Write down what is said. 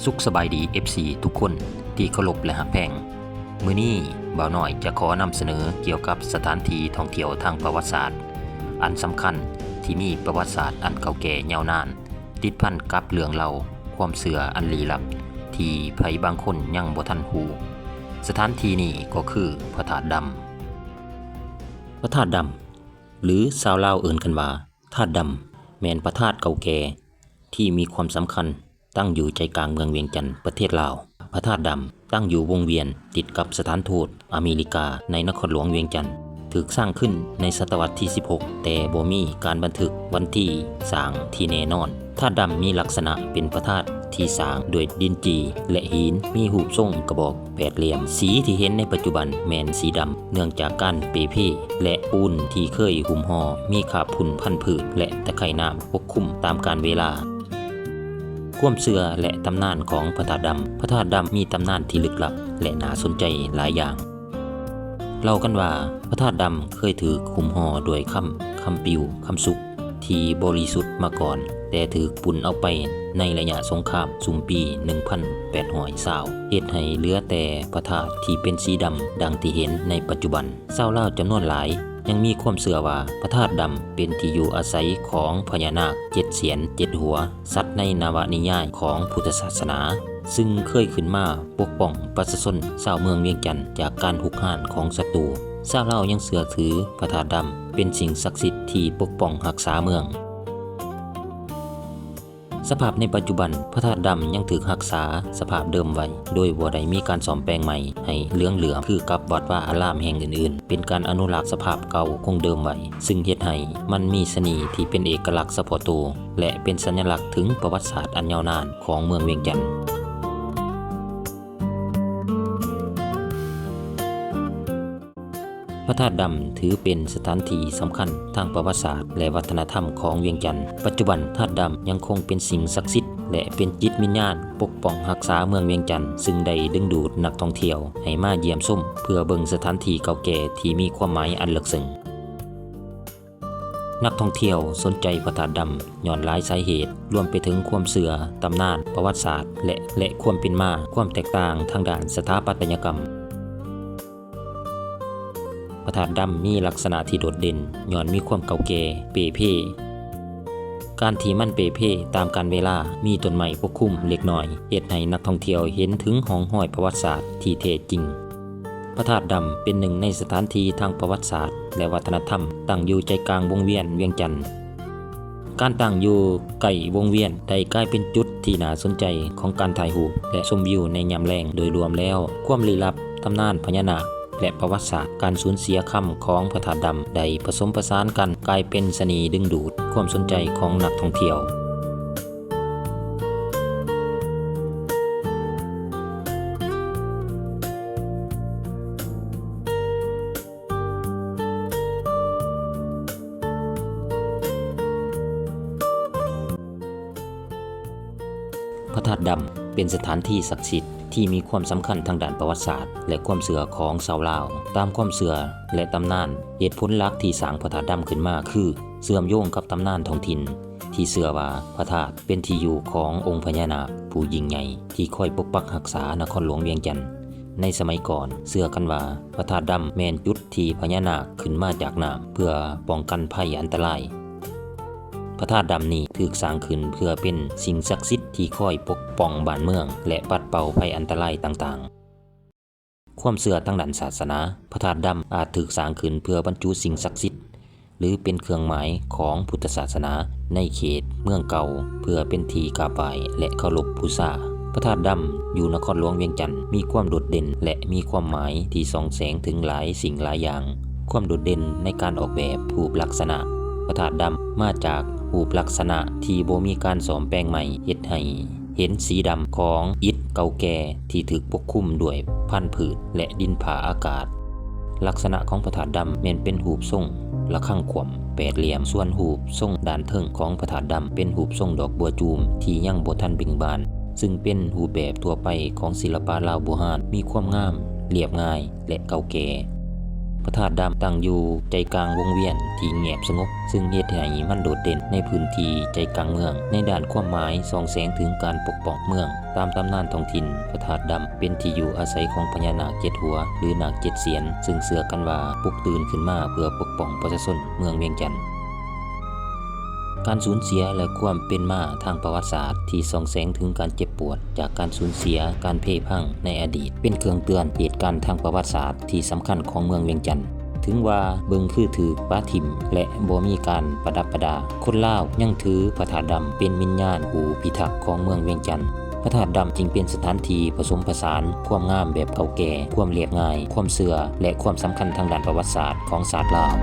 ສຸກສະບາຍດີ ເອັຟຊີ ທຸກຄົນທີ່ເຄົາລົບ ແລະ ຮັກແພງ. ມື້ນີ້ບ່າວນ້ອຍຈະຂໍນຳສະເໜີກ່ຽວກັບສະຖານທີ່ທ່ອງທ່ຽວທາງປະຫວັດສາດອັນສຳຄັນ ທີ່ມີປະຫວັດສາດອັນເກົ່າແກ່ຍາວນານ ຕິດພັນກັບເລື່ອງເລົ່າຄວາມເຊື່ອອັນລີ້ລັບ ທີ່ໃຜບາງຄົນຍັງບໍ່ທັນຮູ້. ສະຖານທີ່ນີ້ກໍຄືພະທາດດຳ. ພະທາດດຳ ຫຼື ຊາວລາວເອີ້ນກັນວ່າ ທາດດຳ ແມ່ນພະທາດເກົ່າແກ່ທີ່ມີຄວາມສຳຄັນ ຕັ້ງຢູ່ໃຈກາງເມືອງວຽງຈັນ ປະເທດລາວ. ພະທາດດຳຕັ້ງຢູ່ວົງວຽນຕິດກັບສະຖານທູດອາເມລິກາໃນນະຄອນຫຼວງວຽງຈັນ, ຖືກສ້າງຂຶ້ນໃນສະຕະວັດທີສິບຫົກ ແຕ່ບໍ່ມີການບັນທຶກວັນທີສ້າງທີ່ແນ່ນອນ. ທາດດຳມີລັກສະນະເປັນພະທາດທີ່ສ້າງດ້ວຍດິນຈີ່ ແລະ ຫີນ, ມີຮູບຊົງກະບອກແປດຫຼ່ຽມ. ສີທີ່ເຫັນໃນປັດຈຸບັນແມ່ນສີດຳ ເນື່ອງຈາກການເປ່ເພ ແລະ ປູນທີ່ເຄີຍຫຸ້ມຫໍ່ມີຄາບຝຸ່ນພັນພືດ ແລະ ຕະໄຄນ້ຳປົກຄຸມຕາມການເວລາ. ຄວາມເຊື່ອ ແລະ ຕຳນານຂອງພະທາດດຳ. ພະທາດດຳມີຕຳນານທີ່ລຶກລັບ ແລະ ໜ້າສົນໃຈຫຼາຍຢ່າງ. ເລົ່າກັນວ່າ ພະທາດດຳເຄີຍຖືກຫຸ້ມຫໍ່ດ້ວຍຄຳ ຄຳປິວ ຄຳສຸກ ທີ່ບໍລິສຸດມາກ່ອນ, ແຕ່ຖືກປຸ້ນເອົາໄປໃນໄລຍະສົງຄາມຊຸມປີໜຶ່ງພັນແປດຮ້ອຍຊາວ ເຮັດໃຫ້ເຫຼືອແຕ່ພະທາດທີ່ເປັນສີດຳ ດັ່ງທີ່ເຫັນໃນປັດຈຸບັນ. ຊາວລາວຈຳນວນຫຼາຍຍັງມີຄວາມເຊື່ອວ່າ ພະທາດດຳເປັນທີ່ຢູ່ອາໄສຂອງພະຍານາກເຈັດສຽນເຈັດຫົວ, ສັດໃນນະວະນິຍາຍຂອງພຸດທະສາສະໜາ, ຊຶ່ງເຄີຍຂຶ້ນມາປົກປ້ອງປະຊາຊົນຊາວເມືອງວຽງຈັນຈາກການຮຸກຮານຂອງສັດຕູ. ຊາວລາວຍັງເຊື່ອຖືພະທາດດຳເປັນສິ່ງສັກສິດທີ່ປົກປ້ອງຮັກສາເມືອງ. ສະພາບໃນປັດຈຸບັນ, ພະທາດດຳຍັງຖືກຮັກສາສະພາບເດີມໄວ້ ໂດຍບໍ່ໄດ້ມີການສ້ອມແປງໃໝ່ໃຫ້ເຫຼືອງເຫຼື້ອມຄືກັບວັດວາອາລາມແຫ່ງອື່ນໆ, ເປັນການອະນຸລັກສະພາບເກົ່າຄົງເດີມໄວ້, ຊຶ່ງເຮັດໃຫ້ມັນມີສະເໜ່ທີ່ເປັນເອກະລັກສະເພາະໂຕ ແລະ ເປັນສັນຍະລັກເຖິງປະຫວັດສາດອັນຍາວນານຂອງເມືອງວຽງຈັນ. ພະທາດດຳຖືເປັນສະຖານທີ່ສຳຄັນທາງປະຫວັດສາດ ແລະ ວັດທະນະທຳຂອງວຽງຈັນ. ປັດຈຸບັນ, ທາດດຳຍັງຄົງເປັນສິ່ງສັກສິດ ແລະ ເປັນຈິດວິນຍານປົກປ້ອງຮັກສາເມືອງວຽງຈັນ, ຊຶ່ງໄດ້ດຶງດູດນັກທ່ອງທ່ຽວໃຫ້ມາຢ້ຽມຊົມ ເພື່ອເບິ່ງສະຖານທີ່ເກົ່າແກ່ທີ່ມີຄວາມໝາຍອັນເລິກເຊິ່ງ. ນັກທ່ອງທ່ຽວສົນໃຈພະທາດດຳຍ້ອນຫຼາຍສາເຫດ, ລວມໄປເຖິງຄວາມເຊື່ອ, ຕຳນານ, ປະຫວັດສາດ ແລະ ແລະ ຄວາມເປັນມາ, ຄວາມແຕກຕ່າງທາງດ້ານສະຖາປັດຕະຍະກຳ. ພະທາດດຳມີລັກສະນະທີ່ໂດດເດັ່ນຍ້ອນມີຄວາມເກົ່າແກ່, ເປ່ເພ. ການທີ່ມັນເປ່ເພຕາມການເວລາ, ມີຕົ້ນໄມ້ປົກຄຸມເລັກນ້ອຍ, ເຮັດໃຫ້ນັກທ່ອງທ່ຽວເຫັນເຖິງຮ່ອງຮອຍປະຫວັດສາດທີ່ແທ້ຈິງ. ພະທາດດຳເປັນໜຶ່ງໃນສະຖານທີ່ທາງປະຫວັດສາດ ແລະ ວັດທະນະທຳ, ຕັ້ງຢູ່ໃຈກາງວົງວຽນວຽງຈັນ. ການຕັ້ງຢູ່ໃກ້ວົງວຽນໄດ້ກາຍເປັນຈຸດທີ່ໜ້າສົນໃຈຂອງການຖ່າຍຮູບ ແລະ ຊົມວິວໃນຍາມແລງ. ໂດຍລວມແລ້ວ, ຄວາມລີ້ລັບ, ຕຳນານພະຍານາກ ແລະ ປະຫວັດສາດ, ການສູນເສຍຄຳຂອງພະທາດດຳ ໄດ້ປະສົມປະສານກັນກາຍເປັນສະເໜ່ດຶງດູດຄວາມສົນໃຈຂອງນັກທ່ອງທ່ຽວ. ພະທາດດຳເປັນສະຖານທີ່ສັກສິດທີ່ມີຄວາມສຳຄັນທາງດ້ານປະຫວັດສາດ ແລະ ຄວາມເຊື່ອຂອງຊາວລາວ. ຕາມຄວາມເຊື່ອ ແລະ ຕຳນານ, ເຫດຜົນຫຼັກທີ່ສ້າງພະທາດດຳຂຶ້ນມາຄື ເຊື່ອມໂຍງກັບຕຳນານທ້ອງຖິ່ນ ທີ່ເຊື່ອວ່າພະທາດເປັນທີ່ຢູ່ຂອງອົງພະຍານາກຜູ້ຍິ່ງໃຫຍ່ ທີ່ຄອຍປົກປັກຮັກສານະຄອນຫຼວງວຽງຈັນ. ໃນສະໄໝກ່ອນ, ເຊື່ອກັນວ່າພະທາດດຳແມ່ນຈຸດທີ່ພະຍານາກຂຶ້ນມາຈາກນ້ຳ ເພື່ອປ້ອງກັນໄພອັນຕະລາຍ. ພະທາດດຳນີ້ຖືກສ້າງຂຶ້ນເພື່ອເປັນສິ່ງສັກສິດທີ່ຄອຍປົກປ້ອງບ້ານເມືອງ ແລະ ປັດເປົ່າໄພອັນຕະລາຍຕ່າງໆ. ຄວາມເຊື່ອທາງດ້ານສາສະໜາ, ພະທາດດຳອາດຖືກສ້າງຂຶ້ນເພື່ອບັນຈຸສິ່ງສັກສິດ ຫຼື ເປັນເຄື່ອງໝາຍຂອງພຸດທະສາສະໜາໃນເຂດເມືອງເກົ່າ ເພື່ອເປັນທີ່ກາບໄຫວ້ ແລະ ເຄົາລົບບູຊາ. ພະທາດດຳຢູ່ນະຄອນຫຼວງວຽງຈັນ ມີຄວາມໂດດເດັ່ນ ແລະ ມີຄວາມໝາຍທີ່ສ່ອງແສງເຖິງຫຼາຍສິ່ງຫຼາຍຢ່າງ. ຄວາມໂດດເດັ່ນໃນການອອກແບບຮູບລັກສະນະ, ພະທາດດຳມາຈາກຮູບລັກສະນະທີ່ບໍ່ມີການສ້ອມແປງໃໝ່ ເຮັດໃຫ້ ເຫັນສີດຳຂອງອິດເກົ່າແກ່ທີ່ຖືກປົກຄຸມດ້ວຍພັນພືດ ແລະ ດິນຜາອາກາດ. ລັກສະນະຂອງພະທາດດຳແມ່ນເປັນຮູບຊົງລະຄັງຂວ້ຳແປດຫຼ່ຽມ, ສ່ວນຮູບຊົງດ້ານເທິງຂອງພະທາດດຳເປັນຮູບຊົງດອກບົວຈູມທີ່ຍັງບໍ່ທັນເບັ່ງບານ, ຊຶ່ງເປັນຮູບແບບທົ່ວໄປຂອງສິລະປະລາວບູຮານ, ມີຄວາມງາມ, ລຽບງ່າຍ ແລະ ເກົ່າແກ່. ພ ພະທາດດຳຕັ້ງຢູ່ໃຈກາງວົງວຽນທີ່ງຽບສະຫງົບ ຊຶ່ງເຮັດໃຫ້ມັນໂດດເດັ່ນໃນພື້ນທີ່ໃຈກາງເມືອງ. ໃນດ້ານຄວາມໝາຍ ສ່ອງແສງເຖິງການປົກປ້ອງເມືອງ. ຕາມຕຳນານທ້ອງຖິ່ນ, ພະທາດດຳເປັນທີ່ຢູ່ອາໄສຂອງພະຍານາກເຈັດຫົວ ຫຼື ນາກເຈັດສຽນ, ຊຶ່ງເຊື່ອກັນວ່າປຸກຕື່ນຂຶ້ນມາເພື່ອປົກປ້ອງປະຊາຊົນເມືອງວຽງຈັນ. ການສູນເສຍ ແລະ ຄວາມເປັນມາທາງປະຫວັດສາດທີ່ສ່ອງແສງເຖິງການເຈັບປວດຈາກການສູນເສຍ, ການເພພັງໃນອະດີດ ເປັນເຄື່ອງເຕືອນເຫດການທາງປະຫວັດສາດທີ່ສຳຄັນຂອງເມືອງວຽງຈັນ. ເຖິງວ່າເບິ່ງຄືຖືກປະຖິ້ມ ແລະ ບໍ່ມີການປະດັບປະດາ, ຄົນລາວຍັງຖືພະທາດດຳເປັນວິນຍານຜູ້ພິທັກຂອງເມືອງວຽງຈັນ. ພະທາດດຳຈຶ່ງເປັນສະຖານທີ່ປະສົມປະສານຄວາມງາມແບບເກົ່າແກ່, ຄວາມລຽບງ່າຍ, ຄວາມເຊື່ອ ແລະ ຄວາມສຳຄັນທາງດ້ານປະຫວັດສາດຂອງຊາດລາວ.